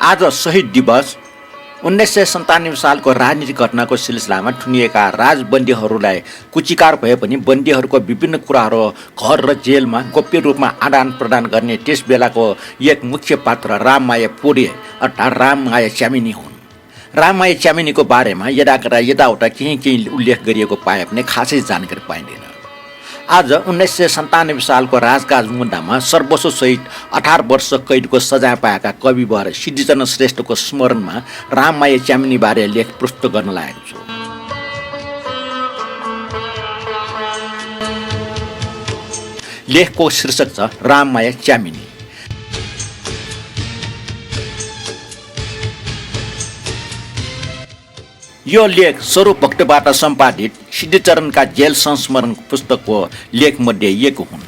आज शहीद दिवस 1997 सालको राजनीतिक घटनाको सिलसिलामा थुनिएका राजबन्दीहरूलाई कुचिकार भए पनि बन्दीहरूको विभिन्न कुराहरू घर र जेलमा गोप्य रूपमा आदान प्रदान गर्ने त्यस बेलाको एक मुख्य पात्र राममाया पोडे अर्थात् राममाया च्यामिनी हुन्। राममाया च्यामिनीको बारेमा यदाउता केही उल्लेख गरिएको पाए पनि खासै जानकारी पाइँदैन। आज 1997 सालको राजकाज मुद्दामा सर्वोच्च सहित 18 वर्ष कैदको सजाय पाएका कविवर सिद्धिचरण श्रेष्ठको स्मरणमा राममाया च्यामिनीबारे लेख प्रस्तुत गर्न लागेको छु। लेखको शीर्षक छ राममाया च्यामिनी। यो लेख स्वरूप भक्तबाट सम्पादित सिद्धिचरणका जेल संस्मरण पुस्तकको लेखमध्ये एक हुन्।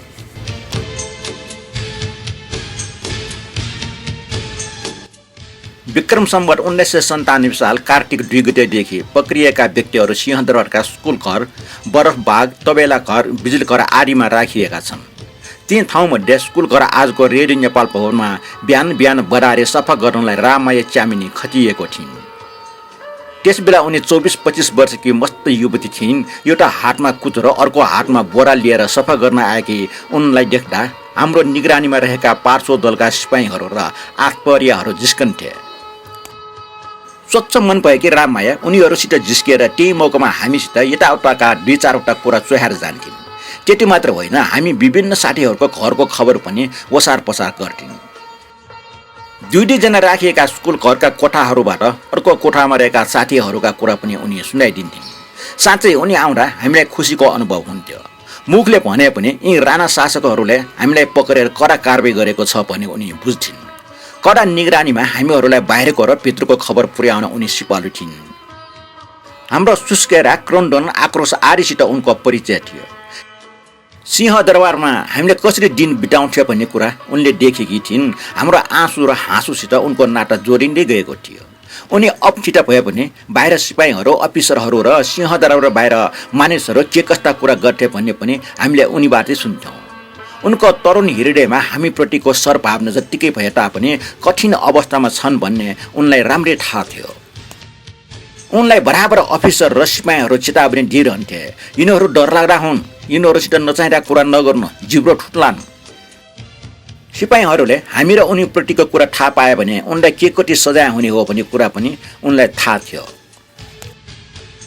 विक्रम सम्वत 1997 साल कार्तिक 2 गतेदेखि पक्रिएका व्यक्तिहरू सिंहदरबारका स्कुल घर, बरफबाग, तबेला घर, बिजुली घर आदिमा राखिएका छन्। तीन ठाउँमध्ये स्कुल घर आजको रेडियो नेपाल भवनमा बिहान बरारे सफा गर्नलाई राममाया च्यामिनी खटिएको थिइन्। त्यसबेला उनी 24-25 वर्षकी मस्त युवती थिइन्। एउटा हातमा कुचो र अर्को हातमा बोरा लिएर सफा गर्न आएकी उनलाई देख्दा हाम्रो निगरानीमा रहेका पार्श्व दलका सिपाहीहरू र आत्परियाहरू जिस्कन्थे। स्वच्छ मन भएकी राममाया उनीहरूसित जिस्किएर त्यही मौकामा हामीसित यताउताका 2-4वटा कुरा चोहाएर जान्थिन्। त्यति मात्र होइन, हामी विभिन्न साथीहरूको घरको खबर पनि ओसार पसार गर्थ्यौँ। 2-2 राखिएका स्कुल घरका कोठाहरूबाट अर्को कोठामा रहेका साथीहरूका कुरा पनि उनी सुनाइदिन्थिन्। साँच्चै उनी आउँदा हामीलाई खुसीको अनुभव हुन्थ्यो। मुखले भने पनि यी राणा शासकहरूले हामीलाई पक्रेर कडा कारवाही गरेको छ भने उनी बुझ्थिन्। कडा निगरानीमा हामीहरूलाई बाहिरको र भित्रको खबर पुर्याउन उनी सिपालु थिइन्। हाम्रो सुस्केरा, क्रन्दन, आक्रोश आदिसित उनको परिचय थियो। सिंहदरबारमा हामीले कसरी दिन बिताउँथ्यो भन्ने कुरा उनले देखेकी थिइन्। हाम्रो आँसु र हाँसुसित उनको नाता जोडिँदै गएको थियो। उनी अप्ठित भए पनि बाहिर सिपाहीहरू, अफिसरहरू र सिंहदरबार बाहिर मानिसहरू के कस्ता कुरा गर्थे भन्ने पनि हामीले उनीबाटै सुन्थ्यौँ। उनको तरुण हृदयमा हामीप्रतिको सरभावना जत्तिकै भए तापनि कठिन अवस्थामा छन् भन्ने उनलाई राम्रै थाहा थियो। उनलाई बराबर अफिसर र सिपाहीहरू चेतावनी दिइरहन्थे, यिनीहरू डरलाग्दा हुन्, यिनीहरूसित नचाहिँदा कुरा नगर्नु, जिब्रो ठुट्लान्। सिपाहीहरूले हामी र उनीप्रतिको कुरा थाहा पाए भने उनलाई के कति सजाय हुने हो भन्ने कुरा पनि उनलाई थाहा थियो।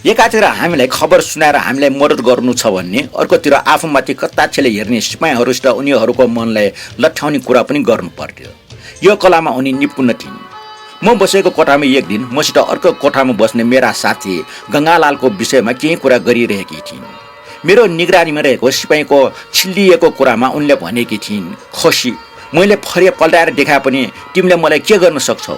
एकातिर हामीलाई खबर सुनाएर हामीलाई मद्दत गर्नु छ भन्ने, अर्कोतिर आफूमाथि कताक्षले हेर्ने सिपाहीहरूसित उनीहरूको मनलाई लट्ठ्याउने कुरा पनि गर्नु पर्थ्यो। यो कलामा उनी निपुण थिइन्। म बसेको कोठामा एक दिन मसित अर्को कोठामा बस्ने मेरा साथी गङ्गालालको विषयमा केही कुरा गरिरहेकी थिइन्। मेरो निगरानीमा रहेको सिपाहीको छिल्लिएको कुरामा उनले भनेकी थिइन्, खसी, मैले फरिया पल्टाएर देखाए पनि तिमीले मलाई के गर्न सक्छौ?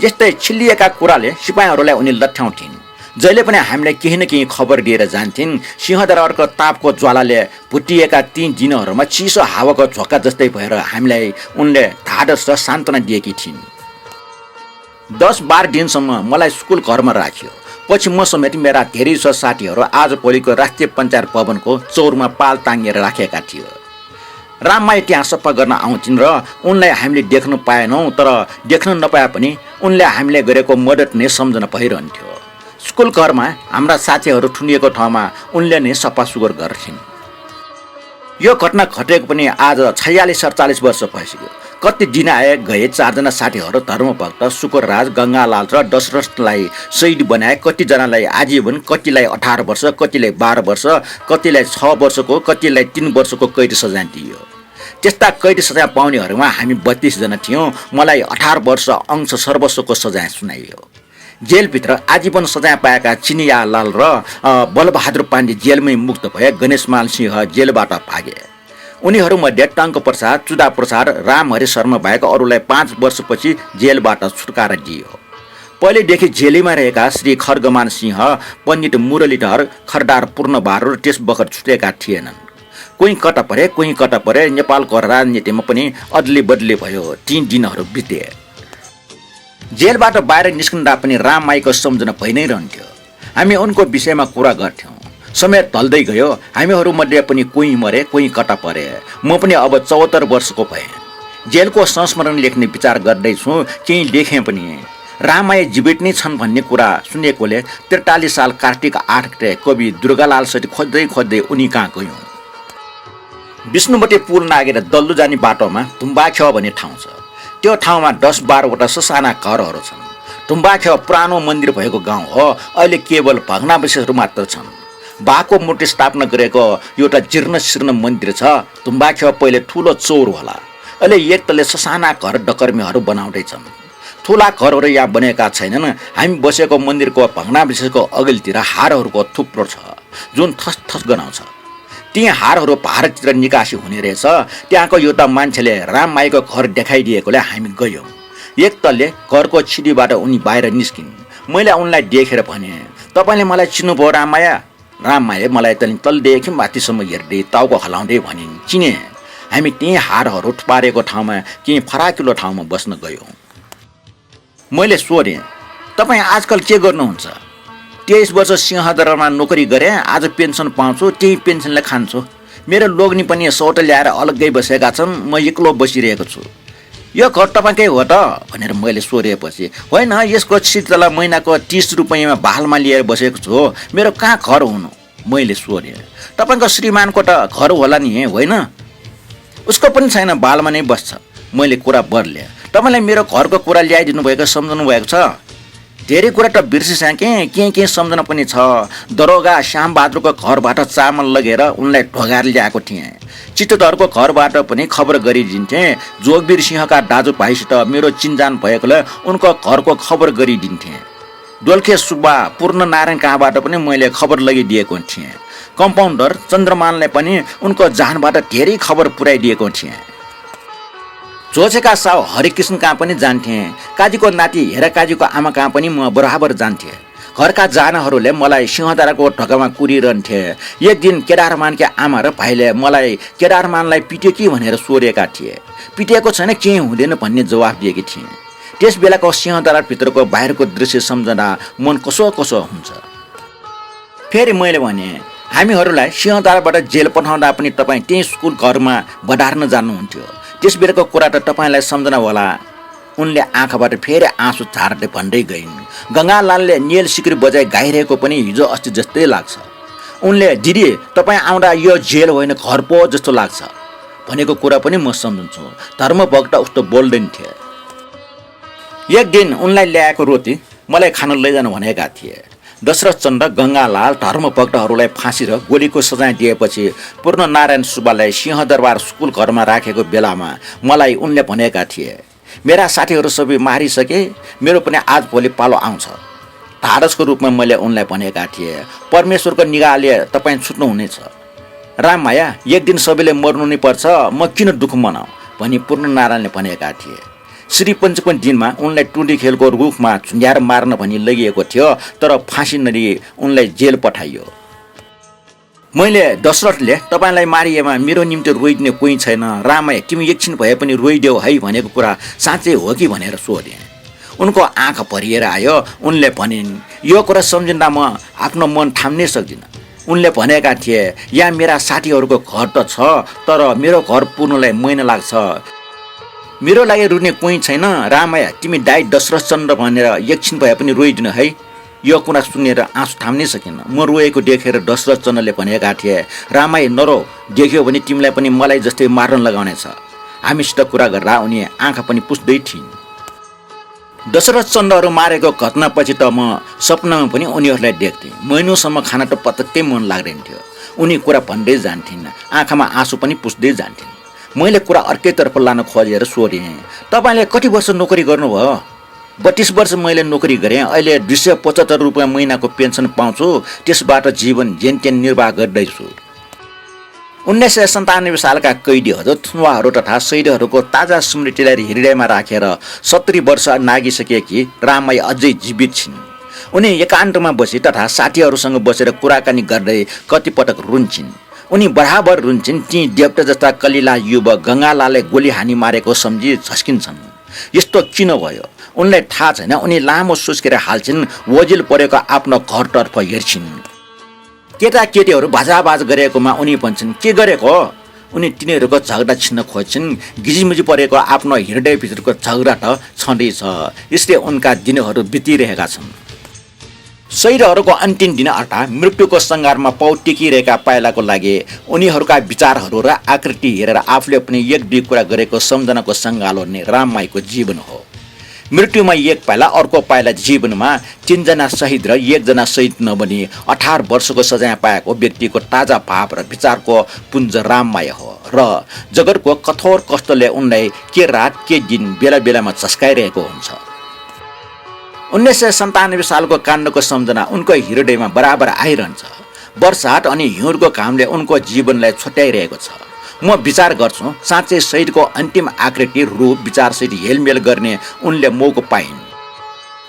यस्तै छिल्लिएका कुराले सिपाहीहरूलाई उनी लट्ठ्याउँथिन्। जहिले पनि हामीलाई केही न केही खबर दिएर जान्थिन्। सिंहदरबारको तापको ज्वालाले भुटिएका 3 दिनहरूमा चिसो हावाको झोक्का जस्तै भएर हामीलाई उनले ढाडस र सान्त्वना दिएकी थिइन्। 10-12 दिनसम्म मलाई स्कुल घरमा राख्यो। पछि म समेत मेरा धेरै साथीहरू आजभोलिको राष्ट्रिय पञ्चायत भवनको चौरमा पाल ताङ्गिएर राखेका थियो। राममाया त्यहाँ सफा गर्न आउँथिन् र उनलाई हामीले देख्न पाएनौँ, तर देख्न नपाए पनि उनले हामीले गरेको मद्दत नै सम्झना भइरहन्थ्यो। स्कुल घरमा हाम्रा साथीहरू थुनिएको ठाउँमा उनले नै सफासुग्घर गर्थिन्। यो घटना घटेको पनि आज 46-47 वर्ष भइसक्यो। कति दिन आए गए 4 साथीहरू धर्मभक्त शुक्रराज, गङ्गालाल र दशरथलाई शहीद बनाए। कतिजनालाई आजीवन, कतिलाई 18 वर्ष, कतिलाई 12 वर्ष, कतिलाई 6 वर्षको, कतिलाई 3 वर्षको कैद सजाय दियो। त्यस्ता कैद सजाय पाउनेहरूमा हामी 32 जना थियौँ। मलाई 18 वर्ष अंश सर्वस्वको सजाय सुनाइयो। जेलभित्र आजीवन सजाय पाएका चिनियालाल र बलबहादुर पाण्डे जेलमै मुक्त भए। गणेशमाल सिंह जेलबाट भागे। उनीहरूमध्ये टङ्क प्रसाद, चुदा प्रसाद, रामहरि शर्मा बाहेक अरूलाई 5 वर्षपछि जेलबाट छुटकारा दियो। पहिलेदेखि जेलैमा रहेका श्री खड्गमान सिंह, पण्डित मुरलीधर, खरदार पूर्णबहादुर त्यस बखत छुटेका थिएनन्। कोही कता परे। नेपालको राजनीतिमा पनि अदली बदली भयो। 3 दिनहरू बिते। जेलबाट बाहिर निस्कँदा पनि राममायाको सम्झना भइ नै रहन्थ्यो। हामी उनको विषयमा कुरा गर्थ्यौँ। समय ढल्दै गयो। हामीहरूमध्ये पनि कोही मरे, कोही कता परे। म पनि अब 74 वर्षको भएँ। जेलको संस्मरण लेख्ने विचार गर्दैछु, केही लेखेँ पनि। राममाया जीवित नै छन् भन्ने कुरा सुनेकोले 43 साल कार्तिक 8 गते कवि दुर्गालाल सेठी खोज्दै खोज्दै उनी कहाँ गयौँ। विष्णुपट्टि पुल नागेर दल्दो जाने बाटोमा तुम्बाखेवा भन्ने ठाउँ छ। त्यो ठाउँमा 10-12 वटा ससाना घरहरू छन्। तुम्बाखेवा पुरानो मन्दिर भएको गाउँ हो। अहिले केवल भग्नावशेषहरू मात्र छन्। बाको मूर्ति स्थापना गरेको एउटा जीर्ण शीर्ण मन्दिर छ। तुम्बाखेवा पहिले ठुलो चौर होला। अहिले एक तले ससाना घर डकर्मीहरू बनाउँदैछन्। ठुला घरहरू यहाँ बनेका छैनन्। हामी बसेको मन्दिरको भग्नावशेषको अघिल्तिर हारहरूको थुप्रो छ जुन थस गनाउँछ। ती हारहरू भारततिर निकासी हुने रहेछ। त्यहाँको एउटा मान्छेले राममाईको घर देखाइदिएकोले हामी गयौँ। एक तलले घरको छिडीबाट उनी बाहिर निस्किन्। मैले उनलाई देखेर भने, तपाईँले मलाई चिन्नुभयो राममाया? राममायाले मलाई तलदेखि माथिसम्म हेर्दै टाउको हलाउँदै भनिन्, चिने। हामी त्यही हारहरू थुपारेको ठाउँमा केही फराकिलो ठाउँमा बस्न गयौँ। मैले सोधेँ, तपाईँ आजकल के गर्नुहुन्छ? 23 वर्ष सिंहदरबारमा नोकरी गरेँ, आज पेन्सन पाउँछु, त्यही पेन्सनले खान्छु। मेरो लोग्नी पनि सौट ल्याएर अलग्गै बसेका छन्, म एक्लो बसिरहेको छु। यो घर तपाईँकै हो त भनेर मैले सोधेपछि, होइन, यसको शीतला महिनाको 30 रुपियाँमा भालमा लिएर बसेको छु, मेरो कहाँ घर हुनु? मैले सोधेँ, तपाईँको श्रीमानको त घर होला नि, होइन? उसको पनि छैन, भालमा नै बस्छ। मैले कुरा बदलेँ, तपाईँलाई मेरो घरको कुरा ल्याइदिनु भएको सम्झनु भएको छ? धेरै कुरा त बिर्सिसकेँ, के सम्झना पनि छ। दरोगा श्यामबहादुरको घरबाट चामल लगेर उनलाई ढोगाएर ल्याएको थिएँ। चित्तदरको घरबाट पनि खबर गरिदिन्थेँ। जोगवीर सिंहका दाजुभाइसित मेरो चिन्जान भएकोले उनको घरको खबर गरिदिन्थेँ। दोलखे सुब्बा पूर्णनारायण कहाँबाट पनि मैले खबर लगिदिएको थिएँ। कम्पाउन्डर चन्द्रमानलाई पनि उनको जहानबाट धेरै खबर पुर्याइदिएको थिएँ। जोसेका साउ हरिकृष्ण कहाँ पनि जान्थेँ। काजीको नाति हेरा काजीको आमा कहाँ पनि म बराबर जान्थेँ। घरका जानहरूले मलाई सिंहदराको ढोकामा कुरिरहन्थे। एक दिन केदारमानका आमा र भाइले मलाई केदारमानलाई पिट्यो कि भनेर सोधेका थिए। पिटिएको छैन, केही हुँदैन भन्ने जवाफ दिएकी थिएँ। त्यस बेलाको सिंहदरबारभित्रको बाहिरको दृश्य सम्झँदा मन कसो हुन्छ। फेरि मैले भने, हामीहरूलाई सिंहदरबारबाट जेल पठाउँदा पनि तपाईँ त्यही स्कुल घरमा बढार्न जानुहुन्थ्यो। त्यस बेलाको कुरा त तपाईँलाई सम्झना होला। उनले आँखाबाट फेरि आँसु झार्दै भन्दै गइन्, गङ्गालालले नेल सिक्री बजाई गाइरहेको पनि हिजो अस्ति जस्तै लाग्छ। उनले, दिदी तपाईँ आउँदा यो जेल होइन घर पो जस्तो लाग्छ भनेको कुरा पनि म सम्झन्छु। धर्मभक्त उस्तो बोल्दैन थिए। एक दिन उनलाई ल्याएको रोटी मलाई खान लैजानु भनेका थिए। दशरथ चन्द गङ्गालाल धर्मभक्तहरूलाई फाँसी र गोलीको सजाय दिएपछि पूर्णनारायण सुब्बालाई सिंहदरबार स्कुल घरमा राखेको बेलामा मलाई उनले भनेका थिए, मेरा साथीहरू सबै मारिसके, मेरो पनि आज भोलि पालो आउँछ। ढाडसको रूपमा मैले उनलाई भनेका थिएँ, परमेश्वरको निगाहले तपाईँ छुट्नुहुनेछ। राममाया, एक दिन सबैले मर्नु नै पर्छ, म किन दुःख मनाऊ भनी पूर्णनारायणले भनेका थिए। श्री पञ्चको दिनमा उनलाई टुँडी खेलको रुखमा झुन्ड्याएर मार्न भनी लगिएको थियो, तर फाँसी नदिई उनलाई जेल पठाइयो। मैले दशरथले तपाईँलाई मारिएमा मेरो निम्ति रोइदिने कोही छैन, राममाया तिमी एकछिन भए पनि रोइदेऊ है भनेको कुरा साँच्चै हो कि भनेर सोधेँ। उनको आँखा भरिएर आयो। उनले भनिन्, यो कुरा सम्झिँदा म आफ्नो मन थाम्नै सक्दिनँ। उनले भनेका थिए, यहाँ मेरा साथीहरूको घर त छ, तर मेरो घर पुर्नलाई महिना लाग्छ। मेरो लागि रुने कोही छैन। राममाया तिमी दाइ दशरथ चन्द्र भनेर एकछिन भए पनि रोइदिनु है। यो कुरा सुनेर आँसु थाम्नै सकिनँ। म रोएको देखेर दशरथ चन्द्रले भनेका थिए, राममाया नरो, देख्यो भने तिमीलाई पनि मलाई जस्तै मार्न लगाउनेछ। हामीसित कुरा गर्दा उनी आँखा पनि पुस्दै थिइन्। दशरथ चन्द्रहरू मारेको घटनापछि त म सपनामा पनि उनीहरूलाई देख्थेँ। महिनौसम्म खाना त पटक्कै मन लाग्दैन थियो। उनी कुरा भन्दै जान्थिन्, आँखामा आँसु पनि पुस्दै जान्थिन्। मैले कुरा अर्कैतर्फ लान खोजेर सोधेँ, तपाईँले कति वर्ष नोकरी गर्नुभयो? 32 वर्ष मैले नोकरी गरेँ। अहिले 275 रुपियाँ महिनाको पेन्सन पाउँछु। त्यसबाट जीवन जेनतेन निर्वाह गर्दैछु। 1997 सालका कैदीहरू, थुनुवाहरू तथा शहीदहरूको ताजा स्मृतिलाई हृदयमा राखेर 70 वर्ष नागिसकेकी राममाया अझै जीवित छिन्। उनी एकान्तमा बसी तथा साथीहरूसँग बसेर कुराकानी गर्दै कतिपटक रुन्छन्। उनी बराबर रुन्छन्। ती देवता जस्ता कलिला युवक गङ्गालालले गोली हानी मारेको सम्झी झस्किन्छन्। यस्तो किन भयो उनलाई थाहा छैन। उनी लामो सुस्केर हाल्छिन्। वजिल परेको आफ्नो घरतर्फ हेर्छिन्। केटाकेटीहरू भाजाभाज गरेकोमा उनी भन्छन्, के गरेको? उनी तिनीहरूको झगडा छिन्न खोज्छन्। गिजिमिजी परेको आफ्नो हृदयभित्रको झगडा त छँदैछ, यसले उनका दिनहरू बितिरहेका छन्। शहीदहरूको अन्तिम दिन अर्थात् मृत्युको सङ्घारमा पाउ टेकिरहेका पाइलाको लागि उनीहरूका विचारहरू र आकृति हेरेर आफूले पनि एक दुई कुरा गरेको सम्झनाको सङ्गालो नै राममाईको जीवन हो। मृत्युमा एक पाइला, अर्को पाइला जीवनमा 3 जना शहीद र 1 जना शहीद नबनी 18 वर्षको सजाय पाएको व्यक्तिको ताजा भाव र विचारको पुञ्ज राममाई हो र जगतको कठोर कष्टले उनलाई के रात के दिन बेला बेलामा झस्काइरहेको हुन्छ। 1997 सालको काण्डको सम्झना उनको हृदयमा बराबर आइरहन्छ। वर्षात अनि हिउँदको घामले उनको जीवनलाई छोट्याइरहेको छ। म विचार गर्छु, साँच्चै शहीदको अन्तिम आकृति रूप विचारसहित हेलमेल गर्ने उनले मौको पाइन्।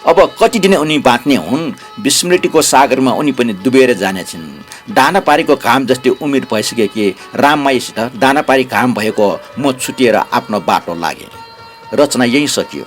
अब कति दिन उनी बाँच्ने हुन्, विस्मृतिको सागरमा उनी पनि डुबेर जानेछिन्। दानापारीको घाम जस्तै उमेर भइसकेकी राममाईसित दानापारी घाम भएको म छुटिएर आफ्नो बाटो लागेँ। रचना यही सकियो।